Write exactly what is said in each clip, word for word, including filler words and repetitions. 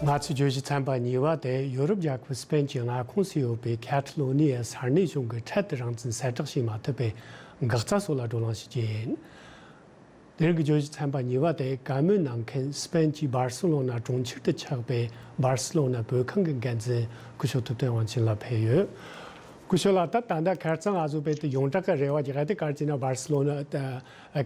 ང་ཚོའི་བརྗོད་གཞི་ཚན་པ་གཉིས་པ་དེ་ཡོ་རོབ་རྒྱལ་ཁབ་སི་པེན་གྱི་མངའ་ཁོངས་སུ་ཡོད་པའི་ཁེ་ཐ་ལོ་ནི་ཡའི་ས་གནས་གཞུང་གིས་འཕྲལ་དུ་རང་བཙན་གསལ་བསྒྲགས་བྱེད་མ་ཐུབ་པའི་འགག་རྩ་སོགས་ལ་བགྲོ་གླེང་ཞུ་རྒྱུ་ཡིན། དེ་རིང་གི་བརྗོད་གཞི་ཚན་པ་གཉིས་པ་དེ་བཀའ་མོལ་གནང་མཁན་སི་པེན་གྱི་སྦར་སི་ལོ་ན་གྲོང་ཁྱེར་དུ་ཆགས་པའི་སྦར་སི་ལོ་ན་བོད་ཁང་གི་འགན་འཛིན་སྐུ་ཞབས་ཐུབ་བསྟན་དབང་ཆེན་ལགས་ཕེབས་ཡོད། སྐུ་ཞབས་ལགས། ད་ད་ལྟ་ཁ་རྩང་ང་ཚོ་བོད་དུ་ཡོངས་གྲགས་ཀྱི་རེ་བ་རྒྱག་ཡ་དེ་ག་རེ་ཟེར་ན་སྦར་སི་ལོ་ན་ད་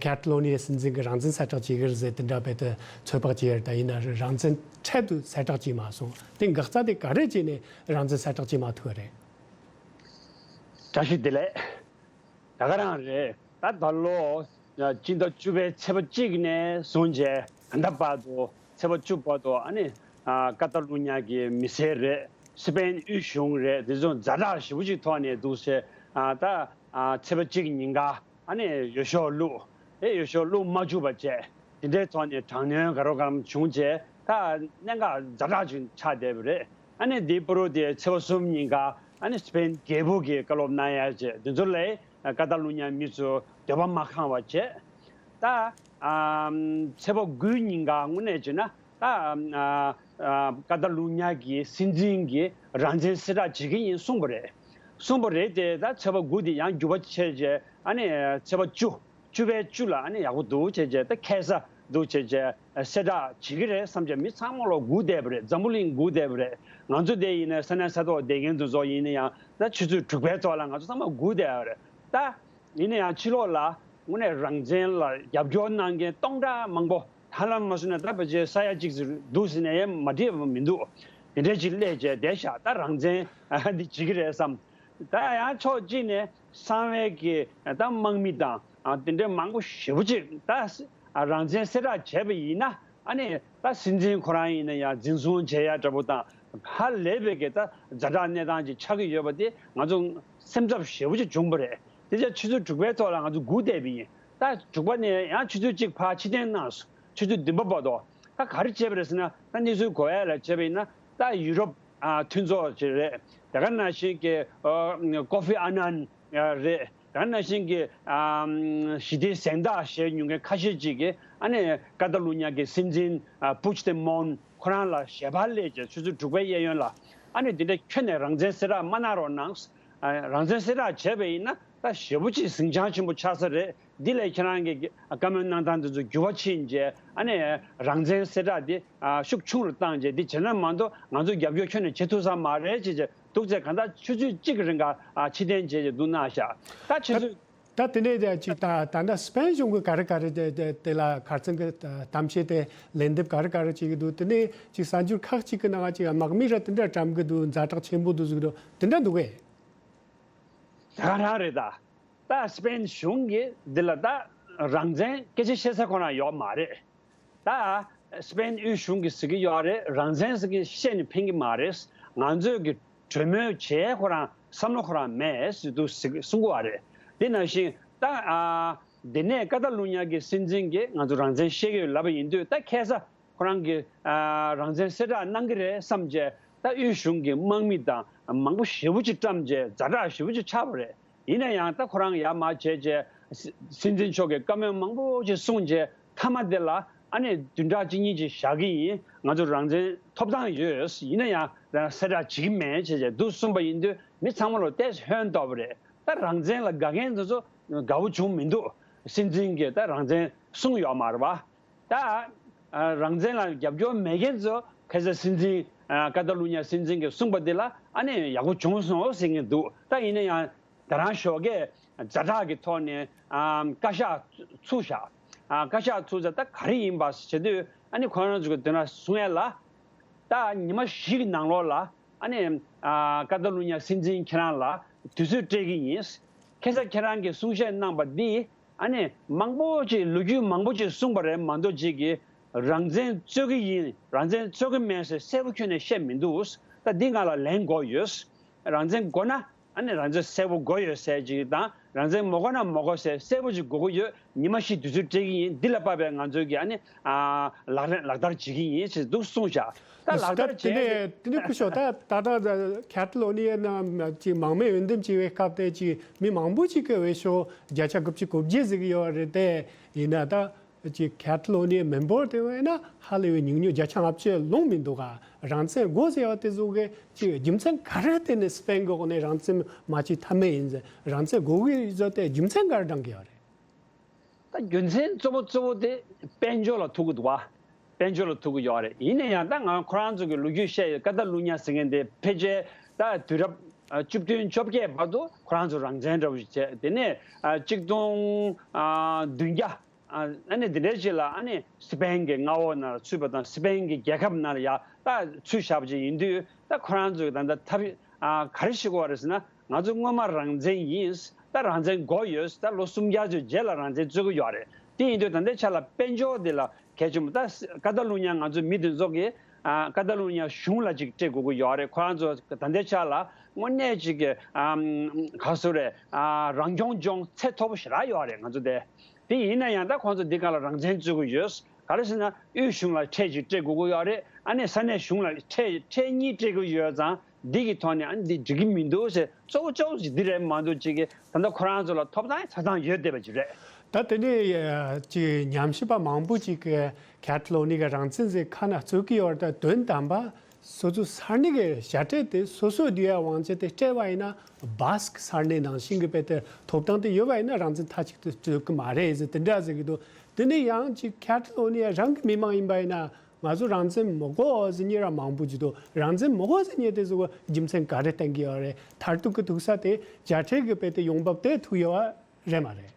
ཁེ་ཐ་ལོ་ནི་ཡའི་སྲིད་འཛིན་གྱིས་རང་བཙན་གསལ་བསྒྲགས་བྱེད་ཀྱི་རེད་ཟེར་དེ་འདྲ་བོད་དུ་ཚོད་དཔག་བྱེད་ཡ་རེད། ད་ཡིན་ན་རང་བཙན་འཕྲལ་དུ་གསལ་བསྒྲགས་བྱས་མ་སོང་། དེ་འགག་རྩ་དེ་ག་རེ་བྱས་ནས་རང་བཙན་གསལ་བསྒྲགས་བྱེད་མ་ཐུབ་པ་རེད། བཀྲ་ཤིས་བདེ་ལེགས། ད་ག་རང་རེད། ད་ད་ལོ་སྤྱི་ཟླ་བཅུ་པའི་ཚེས་པ་གཅིག་ནས་བཟུང་བྱས་ད་ལྟ་བར་དུ་ཚེས་པ་བཅུ་བར་དུ་ཨ་ནི་ཀ་ཏ་ལུ་ཉ་གི་མི་སེར་རེད། སི་པེན་དབུས་གཞུང་རེད། དེ་ཚོ་ཛ་དྲག་ཞེ་པོ་ཅིག་ཐོག་ནས་འདུག་ཟེར། ད་ཚེས་པ་གཅིག་ཉིན་ཀ་ཨ་ནི་འོས་ཤོག་བླུགས། ཨེ་འོས་ཤོག་བླུགས་མ་བཅུག་པ་བྱས། དེ་འདྲའི་ཐོག་ནས་དྲག་གནོན་ག་རོ་གམ་བྱུང་བྱས། ད་གནད་འགག་ཛ་དྲག་ཅིག་ཆགས་བསྡད་པ་རེད། ཨ་ནི་དེའི་པུ་རུ་དེ་ཚེས་པ་གསུམ་ཉིན་ཀ་ཨ་ནི་སི་པེན་རྒྱལ་པོ་གིས་བཀའ་སློབ་གནང་ཡ་བྱས། དེ་ཚོ་ལས་ཀ་ཏ་ལུ་ཉ་མི་ཚོ་འདོད་པ་མ་ཁེངས་པ་བྱས། ད་ཚེས་པ་དགུའི་ཉིན་ཀ་དངོས་གནས་བྱས་ན་ད་ཀ་ཏ་ལུ་ཉ་གི་སྲིད་འཛིན་གྱིས་རང་བཙན་གསལ་བསྒྲགས་བྱེད་ཀྱི་ཡིན་གསུངས་པ་རེད། གསུངས་པ་རེད་དེ། ད་ཚེས་པ་དགུ་དེ་ཡང་འགྱུར་བ་ཕྱིན་བྱས་ཨ་ནི་ཚེས་པ་བཅུ། བཅུ་པའི་བཅུ་ལ་ཨ་ནི་ཡག་པོ་འདུག་བྱས་བྱས། ད་ཁ་སང་འདུག་བྱས་བྱས་གསལ་བསྒྲགས་བྱེད་ཀྱི་རེད་བསམ་བྱས་མི་ཚང་མ་ལོག་སྒུག་བསྡད་པ་རེད། འཛམ་བུ་གླིང་སྒུག་བསྡད་པ་རེད། ང་ཚོ་དེ་ཡིན་ན་ས་གནས་ས་ཐོག་བསྡད་མཁན་དེ་ཚོ་ཡིན་ན་ཡང་ད་ཆུ་ཚོད་དྲུག་པའི་ཐོག་ལ་ང་ཚོ་ཚང་མ་སྒུག་བསྡད་པ་རེད། ད་ཡིན་ན་ཡང་ཕྱི་ལོགས་ལ་དངོས་གནས་རང་བཙན་ལ་རྒྱབ་སྐྱོར་གནང་མཁན་སྟོང་ཕྲག་མང་པོ། ཧ་ལམ་མ་སོང་ན་ད་ཕལ་ཆེར་ས་ཡ་གཅིག་ཙམ་འདུག་ཟེར་ན་ཡང་མ་འགྲིག་པ་མི་འདུག་དེ་འདྲ་ཅིག་སླེབས་བྱས་བསྡད་ཤག་ད་རང་བཙན་འདི་བྱེད་ཀྱི་རེད་བསམ། ད་ཡང་ཕྱོགས་གཅིག་ནས་གསང་བའི་གི་ད་དམག་མི་དང་དེ་འདྲའི་མང་པོ་ཞེ་པོ་ཅིག་ད་རང་བཙན་གསལ་བསྒྲགས་བྱས་པ་ཡིན་ན་ཨ་ནི་ད་སྲིད་འཛིན་ཁོ་རང་ཡིན་ན་ཡང་འཛིན་བཟུང་བྱེད་ཡ་འདྲ་པོ་དང་ཧ་ལས་པའི་གི་ད་ཛ་དྲག་གནས་སྟངས་ཅིག་ཆགས་ཀྱི་ཡོད་པ་དེ་ང་ཚོ་སེམས་འཚབ་ཞེ་པོ་ཅིག་བྱུང་པ་རེད། དེ་ཆ་ཆུ་ཚོད་དྲུག་པའི་ཐོག་ལ་ང་ཚོ་སྒུག་བསྡད་པ་ཡིན། ད་དྲུག་པ་ནས་ཡང་ཆུ་ཚོད་གཅིག་ཕར་ཕྱིར་འཐེན་གནང་སོང་། ཆུ་ཚོད་བདུན་པ་བར་དུ། ད་ག་རེ་བྱས་པ་རེད་ཟེར་ན། ད་གནས་ཚུལ་གོ་ཡ་ལ་བྱས་པ་ཡིན་ན་ད་ཡུ་རོབ་ཨ་མཐུན་ཚོགས་ཅིག་རེད། དེ་ག་ནང་བཞིན་གྱི་ཨ་ཀོ་ཧྥི་ཨ་ནན་རེད། དེ་ག་ནང་བཞིན་གྱི་ཨ་ཞི་བདེའི་གཟེངས་རྟགས་བཞེས་མྱོང་མཁན་ཁ་ཤས་ཅིག་གིས་ཨ་ནི་ཀ་ཏ་ལུ་ཉ་གི་སྲིད་འཛིན་ཨ་པུཆ་ཏེ་མོན་ཁོ་རང་ལ་ཞལ་པར་སླེབས་བྱས་ཆུ་ཚོད་དྲུག་པའི་གཡས་གཡོན་ལ་ཨ་ནི་དེ་འདྲ་ཁྱོན་ནས་རང་བཙན་གསལ་བསྒྲགས་མ་གནང་རོགས་གནང་། ཨ་རང་བཙན་གསལ་བསྒྲགས་བྱས་པ་ཡིན་ན་ད་ཞེ་པོ་ཅིག་ཟིང་ཆ་ཆེན་པོ་ཆགས་ས་རེད། འདི་ལས་ཁྱེད་རང་གིས་བཀའ་མོལ་གནང་སྟངས་འདི་ཚོ་འགྱུར་བ་ཕྱིན་རྗེས་ཨ་ནི་རང་བཙན་གསལ་བསྒྲགས་འདི་ཨ་ཤུགས་ཆུང་རུ་བཏང་རྗེས་འདི་བྱས་ན་མ་གཏོགས་ང་ཚོ་རྒྱབ་སྐྱོར་ཁྱོན་ནས་བྱེད་ཐུབ་ས་མ་རེད་ཅེས་བྱས་འདུག་ཚེ་གང་ལྟར་ཆུ་ཚོད་གཅིག་གི་རིང་ག་ཨ་ཕྱིར་འཐེན་བྱས་རྗེས་འདུག་གནང་ཤག་ད་ཆུ་ཚོད། ད་དེ་ནས་ཅིག་ད་ད་ལྟ་སི་པེན་གཞུང་གིས་ག་རེ་ག་རེ་དེ་དེ་དེ་ལ་ཁ་རྩང་གི་གཏམ་བཤད་དེ་ལན་འདེབས་ག་རེ་ག་རེ་བྱེད་ཀྱི་འདུག་དེ་ནས་ཅིག་གསར་འགྱུར་ཁག་ཅིག་གི་ནང་ཅིག་དམག་མི་ར་དེ་འདྲ་བཀྲམ་གི་འདུག་ཛ་དྲག་ཆེན་པོ་འདུག་ཟེར་གི་འདུག་དེ་འདྲ་འདུག་གས། ད་ག་རང་རེད་ད། ད་སི་པེན་གཞུང་གིས་འདི་ལ་ད་རང་བཙན་སྐད་ཆ་བཤད་ས་ཁོ་རང་ཡོད་མ་རེད། ད་སི་པེན་དབུས་གཞུང་གིས་ཟེར་གི་ཡོད་རེད། རང་བཙན་ཟེར་གི་བཤད་ནས་ཕན་གི་མ་རེད། ང་ཚོས་གི་གྲོས་མོལ་བྱས་ཁོ་རང་བསམ་བློ་ཁོ་རང་མེད་ཟེར་འདུག་ཟེར་གསུང་གི་ཡོད་རེད། དེ་ནང་བཞིན་ད་ཨ་དེ་ནས་ཀ་ཏ་ལུ་ཉ་གི་སྲིད་འཛིན་གྱིས་ང་ཚོ་རང་བཙན་བཤད་གི་ཡོད་ལབ་པ་ཡིན་དུས་ད་ཁ་སང་ཁོ་རང་གིས་ཨ་རང་བཙན་གསལ་བསྒྲགས་གནང་གི་རེད་བསམ་བྱས་ད་དབུས་གཞུང་གི་དམག་མི་དང་མང་པོ་ཞེ་པོ་ཅིག་བཀྲམ་བྱས་ཛ་དྲག་ཞེ་པོ་ཅིག་ཆགས་པ་རེད། ཡིན་ན་ཡང་ད་ཁོ་རང་ཡར་མར་བྱས་བྱས་སྲིད་འཛིན་མཆོག་གིས་བཀའ་མོལ་མང་པོ་ཅིག་གསུངས་བྱས་མཐའ་མ་དེ་ལ་ཨ་ནི་བདུན་ཕྲག་གཅིག་གཉིས་ཅིག་བཞག་གི་ཡིན། ང་ཚོ་རང་བཙན་ཐོབ་ཐང་ཡོད། ཡིན་ན་ཡང་གསལ་བསྒྲགས་བྱེད་ཀྱི་མེད་བྱས་བྱས་འདུག་གསུངས་པ་ཡིན་དུས་མི་ཚང་མ་ལ་ཏོག་ཙམ་ཧོན་ཏོག་པ་རེད། ད་རང་བཙན་ལ་དགའ་མཁན་དེ་ཚོ་དགའ་བོ་བྱུང་མི་འདུག་སྲིད་འཛིན་གྱིས་ད་རང་བཙན་གསུངས་ཡོད་མ་རེད་པ། ད་ཨ་རང་བཙན་ལ་རྒྱབ་སྐྱོར་མེད་མཁན་ཚོ་ཁ་སང་སྲིད་འཛིན་ཨ་ཀ་ཏ་ལུ་ཉ་སྲིད་འཛིན་གྱིས་གསུངས་པ་འདི་ལ་ཨ་ནི་ཡག་པོ་བྱུང་སོང་ཟེར་མཁན་འདུག་ད་ཡིན་ན་ཡང་ད་རང་ཞོགས་ཀས་ཛ་དྲག་གི་ཐོག་ནས་ཨ་བཀའ་ཤག་ཚུགས་ཤག་ཨ་བཀའ་ཤག་ཚུགས་ཚེ་ད་ག་རེ་ཡིན་པ་ཟེར་དུས་ཨ་ནི་ཁོ་རང་ཚོ་གི་དོན་ལ་གསུང་ཡ་ལ་ད་ཉི་མ་བཞི་གི་ནང་ལོགས་ལ་ཨ་ནི་ཨ་ཀ་ཏ་ལུ་ཉ་སྲིད་འཛིན་ཁྱེད་རང་ལ་དུས་ཚོད་སྤྲད་ཀྱི་ཡིན། ཁ་སང་ཁྱེད་རང་གིས་གསུང་བཤད་གནང་པ་འདི་ཨ་ནི་མང་པོ་ཅིག་ལོ་རྒྱུས་མང་པོ་ཅིག་གསུངས་པ་རེད་མ་གཏོགས་ཅིག་གིས་རང་བཙན་རྩོད་ཀྱི་ཡིན་རང་བཙན་རྩོད་ཀྱི་མེད་ཟེར་གསལ་པོ་ཁྱོན་ནས་བཤད་མི་འདུག་ད་འདི་ང་ལ་ལན་དགོས་ཡོད། རང་བཙན་དགོས་ན་ཨ་ནི་རང་བཙན་གསལ་པོ་དགོས་ཡོད་ཟེར་ཅིག་དང་རང་བཙན་མ་དགོས་ན་མ་དགོས་ཟེར་གསལ་པོ་ཅིག་དགོས་ཀྱི་ཡོད། ཉི་མ་བཞི་དུས་ཚོད་སྤྲད་ཀྱི་ཡིན། འདི་ལ་དཔག་པའི་ང་ཚོས་ཀྱི་ཨ་ནི་ཨ་ལག་ལེན་ལག་བསྟར་བྱེད་ཀྱི་ཡིན་ཞེས་འདུག་གསུངས་བཞག་ད་ལག་བསྟར་བྱས་དེ་ནས་དེ་ནས་སྐུ་ཞབས་ད་ད་ལྟ་ཁེ་ཐ་ལོ་ནི་ཡའི་ནང་ཅིག་མང་མོས་འོས་འདེམས་བྱས་པའི་སྐབས་དེ་ཅིག་མི་མང་པོ་ཅིག་གིས་འོས་ཤོག་བརྒྱ་ཆ་དགུ་བཅུ་གོ་བརྒྱད་ཟེར་གྱི་ཡོད་རེད་དེ། ཡིན་ན་ད་ཅིག་ཁེ་ཐ་ལོ་ནི་ཡའི་མི་འབོར་དེ་བས་ན་ཧ་ལས་པའི་ཉུང་ཉུང་བརྒྱ་ཆ་ལྔ་བཅུ་ལོངས་མི་འདུག་ག་རང་བཙན་དགོས་ཟེར་བ་དེ་ཚོ་གི་ཅིག་རྒྱུ་མཚན་ག་རེ་བརྟེན་ནས་སི་པེན་གི་འོག་ནས་རང་བཙན་མ་བྱེད་ཐབས་མེད་ཡིན་ཟེར། རང་བཙན་དགོས་ཀྱི་ཡོད་ཟེར་དེ་རྒྱུ་མཚན་ག་རེ་འདྲེན་གྱི་ཡོད་རེད། ད་རྒྱུ་མཚན་གཙོ་བོ་གཙོ་བོ་དེ་དཔལ་འབྱོར་ལ་ཐུག་གི་འདུག་བ། དཔལ་འབྱོར་ལ་ཐུག་གི་ཡོད་རེད། ཡིན་ན་ཡང་ད་ང་ཁོ་རང་ཚོ་གི་ལོ་རྒྱུས་བཤད་ཡོད། ཀ་ཏ་ལུ་ཉ་ཟེར་མཁན་དེ་ཕལ་ཆེར་ད་དུས་རབས་ཨ་བཅུ་བདུན་བཅོ་བརྒྱད་བར་དུ་ཁོ་རང་ཚོ་རང་བཙན་འདྲ་བོ་ཞིག་བྱས། དེ་ནས་ཨ་གཅིག་སྟོང་ཨ་བདུན་བརྒྱ་ཨ་ཨ་ནི་དེ་འདྲའི་ཞིག་ལ་ཨ་ནི་སི་པེན་གྱི་མངའ་འོག་ནང་ལ་ཚུད་པ་དང་། སི་པེན་གྱི་རྒྱལ་ཁབ་ནང་ལ་ཡ་ད་ཚུད་བཞག་པ་ཅིག་ཡིན་དུས། ད་ཁོ་རང་ཚོས་ད་ལྟ་ཐབས་ཨ་ག་རེ་བྱེད་ཀྱི་ཡོད་རེད་ཟེར་ན། ང་ཚོ་སྔོན་མ་རང་བཙན་ཡིན། ད་རང་བཙན་དགོས་ཡོད། ད་ལོ་སུམ་བརྒྱ་ཙམ་རྗེས་ལ་རང་བཙན་རྩོད་ཀྱི་ཡོད་རེད། དེ་ཡིན་དུས་ད་ལྟའི་ཆ་ལ་དཔལ་འབྱོར་འདི་ལ་གལ་ཆེན་པོ། ད་ཀ་ཏ་ལུ་ཉ་ང་ཚོ་མི་དེ་ཚོ་གིས་ཨ་ཀ་ཏ་ལུ་ཉ་གཞུང་ལ་ཅིག་སྤྲད་དགོས་ཀྱི་ཡོད་རེད། ཁོ་རང་ཚོ་ད་ལྟའི་ཆ་ལ་དངོས་གནས་ཅིག་གི་ཨམ་ག་རེ་ཟེར་དགོས་རེད། ཨ་རང་སྐྱོང་ལྗོངས་ཚད་མཐོ་པོ་ཞེ་དྲག་ཡོད་རེད་ང་ཚོ་དེ། དེ་ཡིན་ན་ཡང་ད་ཁོང་ཚོ་འདི་སྒང་ལ་རང་བཙན་རྩོད་ཀྱི་ཡོད། ག་རེ་ཟེར་ན་དབུས་གཞུང་ལ་ཁྲལ་ཅིག་སྤྲད་དགོས་ཀྱི་ཡོད་རེད། ཨ་ནི་ས་གནས་གཞུང་ལ་ཁྲལ་ཁྲལ་གཉིས་སྤྲད་ཀྱི་ཡོད་ཙང་། འདི་གི་ཐོག་ནས་ཨ་ནི་འདི་འགྲིག་གི་མི་འདུག་ཟེར། གཙོ་བོ་གཙོ་བོ་ཞིག་འདི་རེད་མ་གཏོགས། ཅིག་གི་ད་ལྟ་ཁོ་རང་ཚོ་ལ་ཐོབ་ཐང་ཆ་ཚང་ཡོད་བསྡད་པ་ཅིག་རེད། ད་དེ་ནས་ཅིག་ཉམས་ཞིབ་པ་མང་པོ་ཅིག་གིས་ཁ་ཏ་ལོ་ནི་གི་རང་བཙན་ཟེར་ཁ་ནང་རྩོད་ཀྱི་ཡོད་རེད། ད་དོན་དམ་པ་སོ་སོའི་ས་གནས་ཀྱི་བྱ་སྤྲེལ་དེ་སོ་སོའི་བསྡུ་ཡ་དབང་ཆ་དེ་སྤྲད་པ་ཡིན་ན། བྷ་སི་ཀི་ས་གནས་ནང་བཞིན་གྱི་དཔེ་དེ་ཐོབ་ཐང་དེ་ཡོད་པ་ཡིན་ན་རང་བཙན་མཐའ་གཅིག་ཏུ་རྩོད་ཀྱི་མ་རེད་ཟེར་དེ་འདྲ་ཟེར་གྱི་འདུག་དེ་ནས་ཡང་ཅིག་ཁ་ཏ་ལོ་ནི་ཡ་རང་གི་མི་མང་ཡིན་པ་ཡིན་ན། ང་ཚོ་རང་བཙན་མི་དགོས་ཟེར་མཁན་རང་མང་པོ་ཅིག་འདུག་རང་བཙན་མི་དགོས་ཟེར་མཁན་དེ་ཚོ་རྒྱུ་མཚན་ག་རེ་བསྟན་གྱི་ཡོད་རེད། མཐར་ཐུག་གི་ཐུག་ས་དེ་བྱ་སྤྲེལ་གྱི་དཔེ་དེ་ཡོང་འབབ་དེ་ཐུག་ཡོད་པ་རེད་མ་རེད།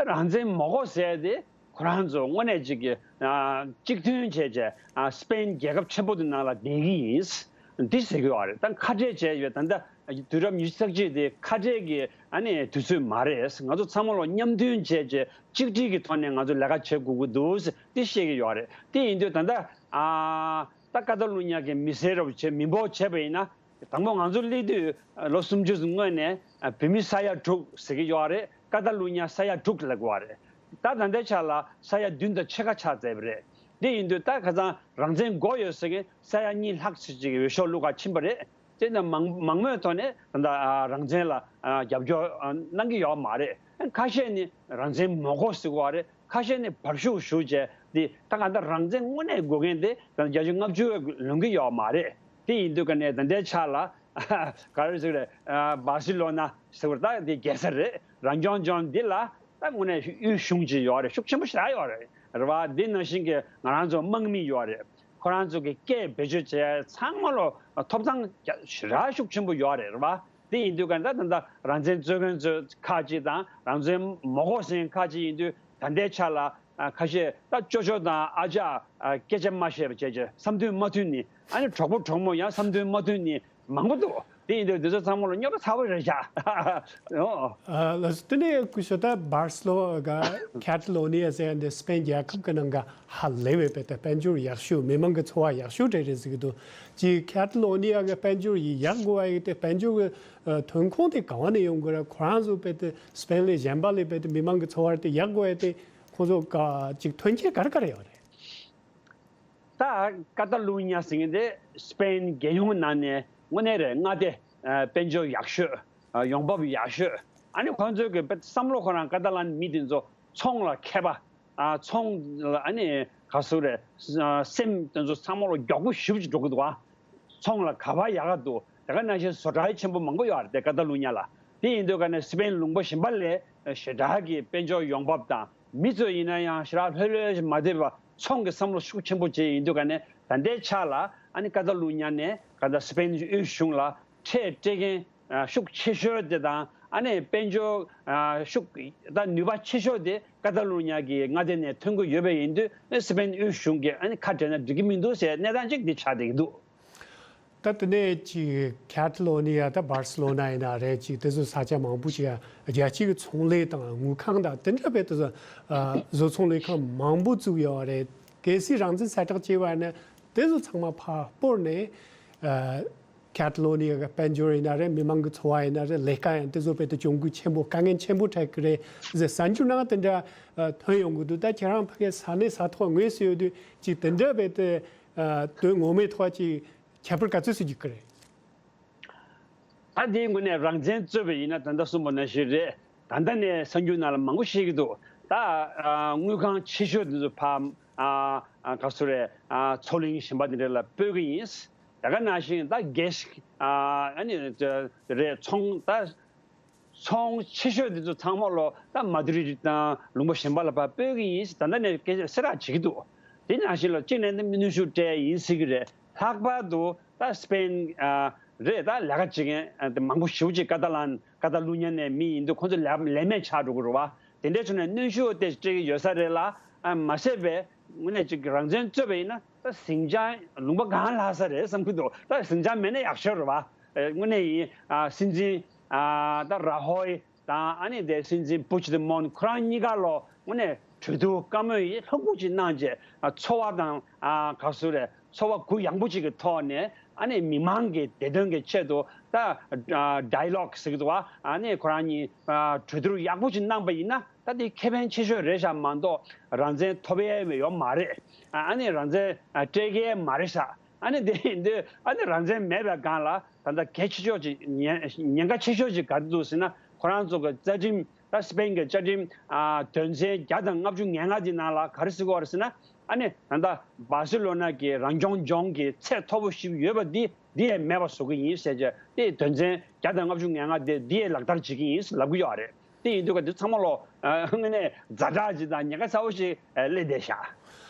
རང་བཙན་མ་དགོས་ཟེར་དེ་ཁོ་རང་ཚོ་དངོས་གནས་ཅིག་གི་ཨ་གཅིག་མཐུན་བྱས་བྱས། ཨ་སི་པེན་རྒྱལ་ཁབ་ཆེན་པོ་དེ་ནང་ལ་བསྡད་ཀྱི་ཡིན། འདི་ཟེར་གྱི་ཡོད་རེད། ད་ཁ་བྲལ་བྱས་ཡོད། ད་ལྟ་དུས་རབས་ཉི་ཤུ་རྩ་གཅིག་དེ་ཁ་བྲལ་གྱི་ཨ་ནི་དུས་ཚོད་མ་རེད། ང་ཚོ་ཚང་མ་ལོ་མཉམ་མཐུན་བྱས་བྱས་གཅིག་སྒྲིལ་གྱི་ཐོག་ནས་ང་ཚོ་ལས་ཀ་བྱེད་དགོས་ཀྱི་འདུག་ཟེར་འདི་བཤད་ཀྱི་ཡོད་རེད། དེ་ཡིན་དུས་ད་ལྟ་ཨ་ད་ཀ་ཏ་ལུ་ཉ་གི་མི་སེར་རབ་བྱས་མི་འབོར་བྱས་པ་ཡིན་ན། དང་པོ་ང་ཚོ་སླེབས་དུས་ལོ་སུམ་ཅུ་སྔོན་ནས་བོད་མི་ས་ཡ་དྲུག་ཟེར་གྱི་ཡོད་རེད། ཀ་ཏ་ལུ་ཉ་ས་ཡ་དྲུག་ལབ་ཀྱི་ཡོད་རེད། ད་ད་ལྟའི་ཆ་ལ་ས་ཡ་བདུན་དང་ཕྱེད་ཀ་ཆགས་ཚར་བ་རེད། དེ་ཡིན་དུས་ད་ཁ་སང་རང་བཙན་དགོས་ཡོད་ཟེར་མཁན་ས་ཡ་གཉིས་ལྷག་ཙམ་ཅིག་འོས་ཤོག་བླུག་ག་ཕྱིན་པ་རེད། དེ་ནས་མང་མང་མོས་ཐོག་ནས་ད་ལྟ་རང་བཙན་ལ་རྒྱབ་སྐྱོར་གནང་གི་ཡོད་མ་རེད། ཁ་ཤས་ནི་རང་བཙན་མ་དགོས་ཟེར་གྱི་ཡོད་རེད། ཁ་ཤས་ནི་བར་ཞུགས་ཞུ་བྱས་འདི་ད་ག་ད་རང་བཙན་དངོས་གནས་དགོས་མཁན་དེ་ད་བརྒྱ་ཆ་ལྔ་བཅུ་ལོན་གྱི་ཡོད་མ་རེད། དེ་ཡིན་དུས་ཀ་ནས་ད་ལྟའི་ཆ་ལ་ག་རེ་ཟེར་རེད། བྷ་སི་ལོ་ན་ཟེར་བ་ད་འདི་རྒྱལ་ས་རེད། རང་སྐྱོང་ལྗོངས་འདི་ལ་ད་དངོས་གནས་དབུས་གཞུང་ཅིག་ཡོད་རེད། ཤུགས་ཆེན་པོ་ཞེ་དྲག་ཡོད་རེད། རེད་བ། འདི་ནང་བཞིན་གྱི་ང་རང་ཚོ་དམག་མི་ཡོད་རེད། ཁོ་རང་ཚོ་གི་སྐད་བེད་སྤྱོད་བྱས་ཚང་མ་ལོ་ཐོབ་ཐང་ཞེ་དྲག་ཤུགས་ཆེན་པོ་ཡོད་རེད། རེད་བ། དེ་ཡིན་དུས་ག་ད་ད་ལྟ་རང་བཙན་རྩོད་མཁན་ཚོ་ཁག་ཅིག་དང་རང་བཙན་མ་དགོས་ཟེར་མཁན་ཁག་ཅིག་ཡིན་དུས། ད་ལྟའི་ཆ་ལ་ཨ་ཁ་ཤས་ད་ཅོ་ཅོ་དང་ཨ་ཅག་ཨ་སྐད་ཆ་མ་བཤད་པ་བྱས་བྱས་བསམ་དོན་མ་མཐུན་ནི། ཨ་ནི་གྲོགས་པོ་གྲོགས་མོ་ཡང་བསམ་དོན་མ་མཐུན་ནི་མང་པོ་འདུག་དེ་ཡིན་དུས་འདི་ཚོ་ཚང་མ་ལ་རྙོག་དྲ་ཚ་པོ་རེད་བཞག་ཨོ། ཨ་ལགས་སོ། དེ་ནས་སྐུ་ཞབས་ད་བྷར་སི་ལོ་ག་ཁ་ཏ་ལོ་ནི་ཡ་ཟེར་ཡ་འདི་སི་པེན་རྒྱལ་ཁབ་ཀྱི་ནང་ག་ཧ་ལས་པའི་དཔེ་དེ་དཔལ་འབྱོར་ཡག་ཤོས། མི་མང་གི་འཚོ་བ་ཡག་ཤོས་རེད་རེད་ཟེར་གྱི་འདུག་ཅིག་ཁ་ཏ་ལོ་ནི་ཡ་གི་དཔལ་འབྱོར་ཡག་དགོས་པ་ཡིན་དེ་དཔལ་འབྱོར་གྱི་ཨ་ཐོན་ཁུངས་དེ་ག་བ་ནས་ཡོང་དགོས་རེད། ཁོ་རང་ཚོ་དཔེ་དེ་སི་པེན་ལས་གཞན་པ་ལས་དཔེ་དེ་མི་མང་གི་འཚོ་བ་དེ་ཡག་དགོས་ཡ་དེ་ཁོ་ཚོ་ག་ཅིག་ཐོན་སྐྱེད་ག་རེ་ག་རེ་ཡོད་རེད། ད་ཀ་ཏ་ལུ་ཉ་ཟེར་མཁན་དེ་སི་པེན་རྒྱལ་ཡོངས་ནང་ནས་དངོས་གནས་རེད། མངའ་སྡེ་ཨ་དཔལ་འབྱོར་ཡག་ཤོས། ཨ་ཡོང་འབབ་ཡག་ཤོས། ཨ་ནི་ཁོང་ཚོའི་གི་དཔེ་བསམ་བློ། ཁོ་རང་ཀ་ཏ་ལན་མི་དེ་ཚོ་ཚོང་ལ་མཁས་པ། ཨ་ཚོང་ལ་ཨ་ནི་ག་ཟེར་རེད། ཨ་སེམས་དེ་ཚོ་ཚང་མ་ལ་མགྱོགས་པོ་ཞེ་པོ་ཅིག་འགྲོ་གི་འདུག་ཨ། ཚོང་ལ་ག་པར་ཡག་ག་འདུག་དེ་ག་ནང་བཞིན་བཟོ་གྲྭ་ཆེན་པོ་མང་པོ་ཡོད་རེད་དེ་ཀ་ཏ་ལུ་ཉ་ལ། དེ་ཡིན་དུས་ཀ་ནས་སི་པེན་ལུང་པ་གཞན་པ་ལས་ཞེ་དྲག་གི་དཔལ་འབྱོར་ཡོང་འབབ་དང་། མི་ཚོ་ཡིན་ན་ཡང་ཞེ་དྲག་ལྷོད་ལྷོད་ཞིག་མ་བསྡད་པ། ཚོང་གི་བསམ་བློ་ཤུགས་ཆེན་པོ་བྱས་ཡིན་དུས་ཀ་ནས་ད་ལྟའི་ཆ་ལ་ཨ་ནི་ཀ་ཏ་ལུ་ཉ་ནས་ག་ད་སི་པེན་དབུས་གཞུང་ལ་ཁྲལ་སྤྲད་མཁན་ཤུགས་ཆེ་ཤོས་དེ་དང་། ཨ་ནི་དཔལ་འབྱོར་ཤུགས་ད་ནུས་པ་ཆེ་ཤོས་དེ་ཀ་ཏ་ལུ་ཉ་གི་མངའ་སྡེ་ནས་ཐོན་གྱི་ཡོད་པ་ཡིན་དུས། སི་པེན་དབུས་གཞུང་གིས་ཨ་ནི་ཁ་བྲལ་ན་འགྲིག་གི་མི་འདུག་ཟེར་གནས་སྟངས་ཅིག་འདི་ཆགས་བསྡད་ཀྱི་འདུག་ད་དེ་ནས་ཅིག་ཁ་ཏ་ལོ་ནི་ཡ་ད་བར་སི་ལོ་ན་ཡིན་ན་རེད། ཅིག་དེ་ཚོ་ས་ཆ་མང་པོ་ཅིག་ཡ་རྒྱལ་སྤྱི་གི་ཚོང་ལས་དང་དངུལ་ཁང་དང་དེ་འདྲ་བའི་དེ་ཚོ་ཨ་བཟོ་ཚོང་ལས་ཁང་མང་པོ་བཙུགས་ཡོད་རེད། གལ་སྲིད་རང་བཙན་གསལ་བསྒྲགས་བྱས་པ་ཡིན་ན་དེ་ཚོ་ཚང་མ་ཕར་སྤོར་ནས་ཨ་ཁ་ཏ་ལོ་ནི་ཡ་གི་དཔལ་འབྱོར་ཡིན་ན་རེད། མི་མང་གི་འཚོ་བ་ཡིན་ན་རེད། ལས་ཀ་ཡང་དེ་ཚོ་བས་དེ་གྱོང་གུད་ཆེན་པོ། དཀའ་ངལ་ཆེན་པོ་འཕྲད་ཀྱི་རེད་ཟེར་གསར་འགྱུར་ནང་དེ་འདྲ་ཨ་ཐོན་ཡོང་གི་འདུག་ད་ཁྱེད་རང་ཕ་གིའི་ས་གནས་ས་ཐོག་དངོས་སུ་ཡོད་དུས་ཅིག་དེ་འདྲ་བས་དེ་ཨ་དོན་ངོ་མའི་ཐོག་ཅིག་ཁྱད་པར་ག་ཚོད་ཅིག་ཡོད་ཀྱི་རེད། ད་དེའི་ངོས་ནས་རང་བཙན་རྩོད་པ་ཡིན་ན་ད་ལྟ་གསུངས་པ་ནང་བཞིན་རེད། ད་ལྟ་ནས་གསར་འགྱུར་ནང་ལ་མང་པོ་བཤད་ཀྱི་འདུག་ད་ཨ་དངུལ་ཁང་ཆེ་ཤོས་དེ་ཚོ་ཕར་ ཨ་ཨ་ག་སུ་རེད། ཨ་མཚོ་གླིང་གཞན་པ་དེ་འདྲ་ལ་སྤོས་ཀྱི་ཡིན། ད་ག་ནང་བཞིན་ད་རྒྱལ་སྲིད་ཨ་ཨ་ནི་རེད། ཚོང་ད་ཚོང་ཆེ་ཤོས་དེ་ཚོ་ཚང་མ་ལོ་ད་མ་དུ་རི་དང་ལུང་པ་གཞན་པ་ལ་ཕར་སྤོས་ཀྱི་ཡིན་ཟེར། ད་ལྟ་ནས་སྐད་ཆ་སེ་ར་བྱེད་ཀྱི་འདུག་དེ་ནང་བཞིན་ལ་གཅིག་ནས་ནི་གནོན་ཤུགས་སྤྲད་ཡིན་ཟེར་གྱི་རེད། ལྷག་པར་དུ་ད་སི་པེན་ཨ་རེད། ད་ལས་ཀ་བྱེད་མཁན་ཨ་དེ་མང་པོ་ཞེ་པོ་ཅིག་ཀ་ཏ་ལན་ཀ་ཏ་ལུ་ཉ་ནས་མི་ཡིན་དུས་ཁོང་ཚོ་ལས་ལས་མེད་ཆགས་འགྲོ་གི་རེད་བ། དེ་འདྲའི་ཕྱོགས་ནས་གནོན་ཤུགས་དེ་སྤྲད་ཀྱི་ཡོད་ས་རེད་ལ། ཨ་མ་ཟད་པའི་དངོས་གནས་ཅིག་རང་བཙན་རྩོད་པ་ཡིན་ན་ད་ཟིང་ཆ་ལུང་པ་གང་ལྷག་ས་རེད་བསམ་གྱི་འདུག་ད་ཟིང་ཆ་མེད་ན་ཡག་ཤོས་རེད་བ། ཨེ་དངོས་གནས་ཡིན། ཨ་སྲིད་འཛིན་ཨ་ད་ར་ཧོལ་དང་ཨ་ནི་དེ་སྲིད་འཛིན་པུ་ཆི་དི་མོན་ཁོ་རང་གཉིས་ཀ་ལོ་དངོས་གནས་གྲོས་བསྡུར་བཀའ་མོལ་ཡིན་ལྷུག་པོ་ཅིག་གནང་རྗེས། ཨ་ཚོར་བ་དང་ཨ་ག་སུ་རེད། ཚོར་བ་གུ་ཡངས་པོ་ཅིག་གི་ཐོག་ནས་ཨ་ནི་མི་མང་གི་བདེ་དོན་གྱི་ཆེད་དུ་ད་ཌའི་ལོག་ཟེར་གྱི་འདུག་བ། ཨ་ནི་ཁོ་རང་གཉིས་གྲོས་བསྡུར་ཡག་པོ་ཅིག་གནང་པ་ཡིན་ན་ད་དེ་ཁེ་ཕན་ཆེ་ཤོས་རེད་ཤག་མ་གཏོགས་རང་བཙན་ཐོབ་ཡས་ཡོད་མ་རེད། ཨ་ནི་རང་བཙན་སྤྲད་ཀྱི་མ་རེད་ཤག་ཨ་ནི་དེ་ཡིན་དུས་ཨ་ནི་རང་བཙན་མེད་པའི་སྒང་ལ་ད་ལྟ་གལ་ཆེ་ཤོས་ཅིག་ཉེན་ཉེན་ཁ་ཆེ་ཤོས་ཅིག་ག་རེ་འདུག་ཟེར་ན། ཁོ་རང་ཚོ་གི་རྩ་ཁྲིམས་ད་སི་པེན་གྱི་རྩ་ཁྲིམས་ཨ་དོན་ཚན་བརྒྱ་དང་ལྔ་བཅུ་ང་ལྔ་དེ་ནང་ལ་ག་རེ་ཟེར་གྱི་ཡོད་རེད་ཟེར་ན། ཨ་ནི་ད་ལྟ་སྦར་སི་ལོ་ན་གི་རང་སྐྱོང་ལྗོངས་ཀྱི་ཚད་མཐོ་པོ་ཞིག་ཡོད་པ་འདི་འདི་ཡང་མེད་པ་བཟོ་གི་ཡིན་ཟེར་བྱས་དེ་དོན་ཚན་བརྒྱ་དང་ལྔ་བཅུ་ང་ལྔ་དེ་འདི་ཡང་ལག་བསྟར་བྱེད་ཀྱི་ཡིན་ལབ་ཀྱི་ཡོད་རེད། དེ་ཡིན་དུས་ཀ་འདི་ཚང་མ་ལོ་ཨ་དངོས་གནས་ཛ་དྲག་ཅིག་དང་ཉེན་ཁ་ཚ་བོ་ཞིག་ཨ་སླེབས་བསྡད་ཤག་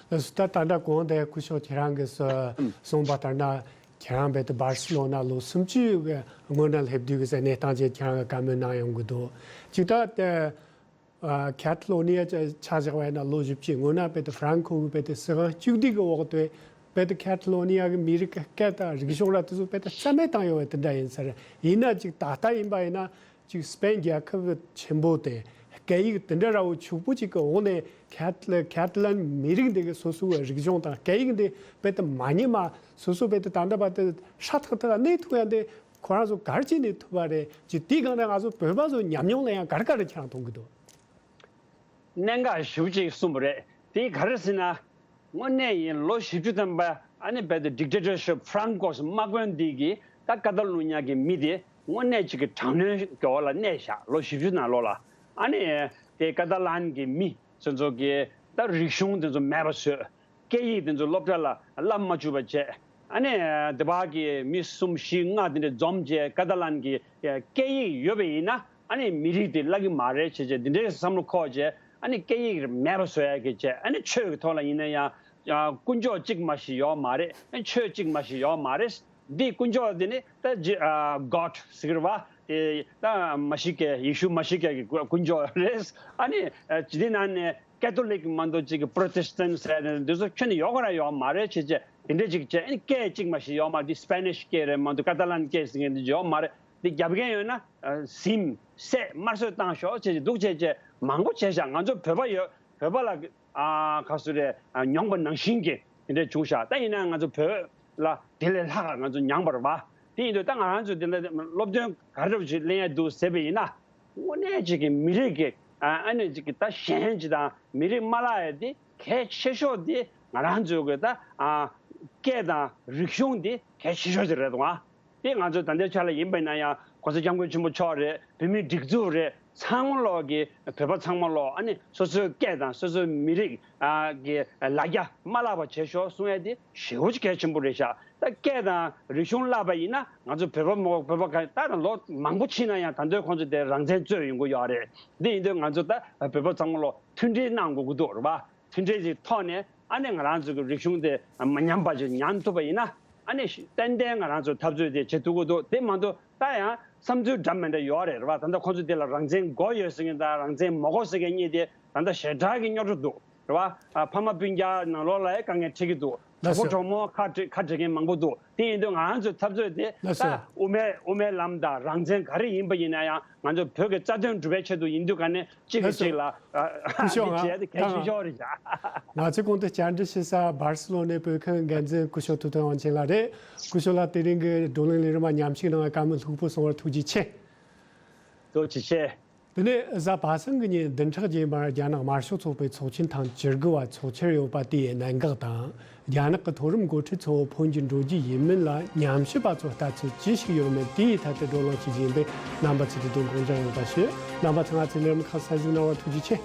ལགས་སོ། ད་ད་ལྟ་གོང་དེ་སྐུ་ཞབས་ཁྱེད་རང་གིས་གསུངས་པ་ལྟར་ན། ཁྱེད་རང་རྦད་དེ་སྦར་སི་ལོ་ན་ལོ་སུམ་ཅུ་གི་སྔོན་ན་སླེབས་དུས་ཀྱི་གནས་སྟངས་ཅིག་ཁྱེད་རང་གིས་བཀའ་མོལ་གནང་ཡོང་གི་འདུག་ཅིག་ད་ལྟ་ཨ་ཁ་ཏ་ལོ་ནི་ཡ་ཆ་བཞག་པ་ཡིན་ན་ལོ་བཞི་བཅུའི་སྔོན་ན་རྦད་དེ་ཧྥ་རན་ཁོ་གི་རྦད་དེ་སྲིད་དབང་གཅིག་སྡུད་ཀྱི་འོག་ཏུ་རྦད་དེ་ཁ་ཏ་ལོ་ནི་ཡ་གི་མི་རིགས་ཀྱི་སྐད་དང་རིག་གཞུང་ལ་དེ་ཚོ་རྦད་དེ་རྩ་མེད་བཏང་ཡོད་པ་དེ་འདྲ་ཡིན་ས་རེད། ཡིན་ན་ཅིག་ད་ལྟ་ཡིན་པ་ཡིན་ན། ཅིག་སི་པེན་རྒྱལ་ཁབ་ཆེན་པོ་དེ་སྐད་ཡིག་དེ་འདྲ་ར་བོ་ཕྱུག་པོ་ཅིག་གི་འོག་ནས་ཁ་ཏ་ཁ་ཏ་ལན་མི་རིགས་འདི་གི་སོ་སོའི་རིག་གཞུང་དང་སྐད་ཡིག་འདི་རྦད་དེ་མ་ཉམས་པ་སོ་སོ་རྦད་དེ་ད་ལྟ་བར་དུ་སྲ་ཐག་ཐག་གནས་ཐུབ་ཡ་འདི་ཁོ་རང་ཚོ་ག་རེ་བྱས་ནས་ཐུབ་པ་རེད། ཅིག་དེའི་སྒང་ནས་ང་ཚོ་བོད་པ་ཚོ་ཉམས་མྱོང་ལ་ཡང་ག་རེ་ག་རེ་ཁྱེད་རང་མཐོང་གི་འདུག་གནད་འགག་ཞེ་པོ་ཅིག་གསུངས་པ་རེད། དེ་ག་རེ་ཟེར་ན། དངོས་གནས་ཡིན་ལོ་བཞི་བཅུ་ཐམ་པ་ཨ་ནི་རྦད་དེ་ཌིག་ཊེ་ཊར་ཤིབ་ཧྥ་རན་ཀོ་སི་དམག་དཔོན་འདི་གིས་ད་ཀ་ཏ་ལུ་ཉ་གི་མི་དེ་དངོས་གནས་ཅིག་གི་དྲག་གནོན་གྱི་འོག་ལ་གནས་བཞག་ལོ་བཞི་བཅུ་ནང་ལོགས་ལ། ཨ་ནི་དེ་ཀ་ཏ་ལན་གྱི་མི་སོ་སོ་གི་ད་རིག་གཞུང་དེ་ཚོ་མེད་པ་བཟོས། སྐད་ཡིག་དེ་ཚོ་སློབ་གྲྭ་ལ་བསླབ་མ་བཅུག་པ་བྱས། ཨ་ནི་དེ་བར་གྱི་མི་གསུམ་བཞི་ལྔ་དེ་འདྲ་འཛོམས་བྱས་ཀ་ཏ་ལན་གྱི་སྐད་ཡིག་ཡོད་པ་ཡིན་ན། ཨ་ནི་མི་རིགས་དེ་བརླག་གི་མ་རེད་བྱས་བྱས་འདི་འདྲའི་བསམ་བློ་འཁོར་བྱས། ཨ་ནི་སྐད་ཡིག་མེད་པ་བཟོ་ཡ་གི་བྱས། ཨ་ནི་ཆོས་ཀྱི་ཐོག་ལ་ཡིན་ན་ཡང་ཨ་དཀོན་མཆོག་གཅིག་མ་ཞིག་ཡོད་མ་རེད། ཨ་ནི་ཆོས་གཅིག་མ་ཞིག་ཡོད་མ་རེད། འདི་དཀོན་མཆོག་འདི་ནི་ད་ཇི་ཨ་གོཌ་ཟེར་གི་རེད་བ། དེ་ད་མ་ཤི་ཀའི་ཡེ་ཤུ་མ་ཤི་ཀའི་གི་དཀོན་མཆོག་རེད། ཨ་ནི་ཨ་ཇི་འདི་ནང་ནས་ཀེ་ཐོ་ལིག་མ་གཏོགས་ཅིག་གི་པྲོ་ཏེ་སི་ཊན་ཟེར་ནས་འདི་ཚོ་ཁྱོན་ནས་ཡོད་ག་ར་ཡོད་མ་རེད་བྱས་བྱས་འདི་འདྲ་ཅིག་བྱས། ཨ་ནི་སྐད་གཅིག་མ་ཞིག་ཡོད་མ་རེད། འདི་སི་པེ་ནིཤ་སྐད་རེད་མ་གཏོགས་ཀ་ཏ་ལན་སྐད་ཟེར་མཁན་འདི་ཡོད་མ་རེད། འདི་རྒྱབ་མཁན་ཡོད་ན་ཨ་ཟིན་བསད་དམར་གསོད་བཏང་ཤོག་བྱས་བྱས་འདུག་བྱས་བྱས་མང་པོ་བྱས་ཤག་ང་ཚོ་བོད་པ་ཡོད། བོད་པ་ལ་ཨ་ག་སུ་རེད། ཨ་མྱོང་པ་ནང་བཞིན་གྱི་དེ་འདྲ་བྱུང་ཤག་ད་ཡིན་ན་ང་ཚོ་བོད་ལ་དེ་ལས་ལྷག་ང་ཚོ་མྱངས་པ་རེད་བ། དེ་ཡིན་དུས་ད་ང་རང་ཚོ་དེ་འདྲ་སློབ་སྟོན་ག་རེ་ཞིག་ལེན་ཡ་འདུག་ཟེར་བ་ཡིན་ན། དངོས་གནས་ཅིག་གི་མི་རིགས་ཀྱི་ཨ་ཨ་ནི་ཅིག་གི་ད་གཞན་ཅིག་དང་མི་རིགས་མ་བརླག་ཡ་དེ་གལ་ཆེ་ཤོས་དེ་ང་རང་ཚོའི་གི་ད་ཨ་སྐད་དང་རིག་གཞུང་དེ་གལ་ཆེ་ཤོས་ཅིག་རེད་འདུག་ཨ། དེ་ང་ཚོ་ད་ལྟའི་ཆ་ལ་ཡིན་པ་ཡིན་ན་ཡང་གོང་ས་སྐྱབས་མགོན་ཆེན་པོ་མཆོག་རེད། བོད་མིའི་སྒྲིག་འཛུགས་རེད། ཚང་མ་ལོག་གི་བོད་པ་ཚང་མ་ལོག་ཨ་ནི་སོ་སོའི་སྐད་དང་སོ་སོའི་མི་རིགས་ཨ་གི་ལ་རྒྱ་མ་བརླག་པ་བྱེད་ཤོག་གསུང་ཡ་དེ་ཞེ་པོ་ཅིག་གལ་ཆེན་པོ་རེད་ཤག་ད་སྐད་དང་རིག་གཞུང་བརླག་པ་ཡིན་ན་ང་ཚོ་བོད་པ་མ་གཏོགས་བོད་པ་ག་ད་ལོ་མང་པོ་ཕྱིན་ན་ཡང་ད་ལྟའི་ཁོང་ཚོ་དེ་རང་བཙན་རྩོད་ཡོང་གི་ཡོད་རེད། འདི་ཡིན་དུས་ང་ཚོ་ད་བོད་པ་ཚང་མ་ལོག་མཐུན་སྒྲིལ་གནང་དགོས་ཀྱི་འདུག་རེད་བ། མཐུན་སྒྲིལ་གྱི་ཐོག་ནས་ཨ་ནི་ང་རང་ཚོ་གི་རིག་གཞུང་དེ་མ་ཉམས་པ་ཅིག་ཉམས་ཐུབ་པ་ཡིན་ན། ཨ་ནི་ཏན་ཏན་ང་རང་ཚོ་འཐབ་རྩོད་དེ་བྱེད་ཐུབ་ཀྱི་འདུག་དེ་མ་གཏོགས་ད་ཡང་བསམ་ཚུལ་འདྲ་མི་འདྲ་ཡོད་རེད་རེད་བ། ད་ལྟ་ཁོང་ཚོ་དེ་ལ་རང་བཙན་དགོས་ཡོད་ཟེར་མཁན་དང་རང་བཙན་མ་དགོས་ཟེར་མཁན་གཉིས་དེ་ད་ལྟ་ཞེ་དྲག་གི་རྙོག་དྲ་འདུག་རེད་བ། ཨ་ཕ་མ་སྤུན་ཀྱག་ནང་ལོགས་ལ་ཡང་དཀའ་ངལ་འཕྲད་ཀྱི་འདུག་གྲོགས་པོ་གྲོགས་མོ་ཁ་བྲལ་ཁ་བྲལ་མཁན་མང་པོ་འདུག་དེ་ཡིན་དུས་ང་རང་ཚོའི་འཐབ་རྩོད་དེ་ད་དབུ་མའི་དབུ་མའི་ལམ་དང་རང་བཙན་ག་རེ་ཡིན་པ་ཡིན་ན་ཡང་ང་ཚོ་བོད་ཀྱི་རྩ་དོན་སྒྲུབ་པའི་ཆེད་དུ་ཡིན་དུས་ག་ནས་གཅིག་གིས་གཅིག་ལ་ཨ་མི་བྱེད་དེ་གལ་ཆེ་ཤོས་རེད་ཤག་ང་ཚོས་གོང་དུ་བཅར་འདྲི་ཞུ་ས་སྦར་སི་ལོ་ནའི་བོད་ཁང་འགན་འཛིན་སྐུ་ཞབས་ཐུབ་བསྟན་དབང་ཆེན་ལགས་རེད། སྐུ་ཞབས་ལགས་དེ་རིང་གི་བགྲོ་གླེང་ལས་རིམ་མ་མཉམ་ཞུགས་གནང་བར་བཀའ་མོལ་ལྷུག་པོ་གསུང་བར་ཐུགས་རྗེ་ཆེ། ཐུགས་རྗེ་ཆེ། དེ་ནས་གཟའ་པ་སངས་ཀྱི་ཉིན་བདུན་ཕྲག་རྗེས་མར་རྒྱ་ནག་དམར་ཤོག་ཚོགས་པའི་ཚོགས་ཆེན་ཐེངས་བཅུ་དགུ་བ་འཚོགས་འཆར་ཡོད་པ་དེའི་གནད་འགག་དང་། རྒྱ་ནག་གི་མཐོ་རིམ་འགོ་ཁྲིད་ཚོ་བོད་ཕོན་གྱི་འགྲོ་རྒྱུ་ཡིན་མིན་ལ་ཉམས་ཞིབ་པ་ཚོས་ལྟ་ཚུལ་ཅི་ཞིག་ཡོད་མེད་དེའི་ཐད་དུ་བགྲོ་གླེང་བྱེད་རྒྱུ་ཡིན་པས། རྣམ་པ་ཚོས་དེ་དོན་དགོངས་འཇགས་ཡོང་བ་ཞུ། རྣམ་པ་ཚོས་ང་ཚོའི་ལས་རིམ་ཁག་གསན་གཟིགས་གནང་བར་ཐུགས་རྗེ་ཆེ།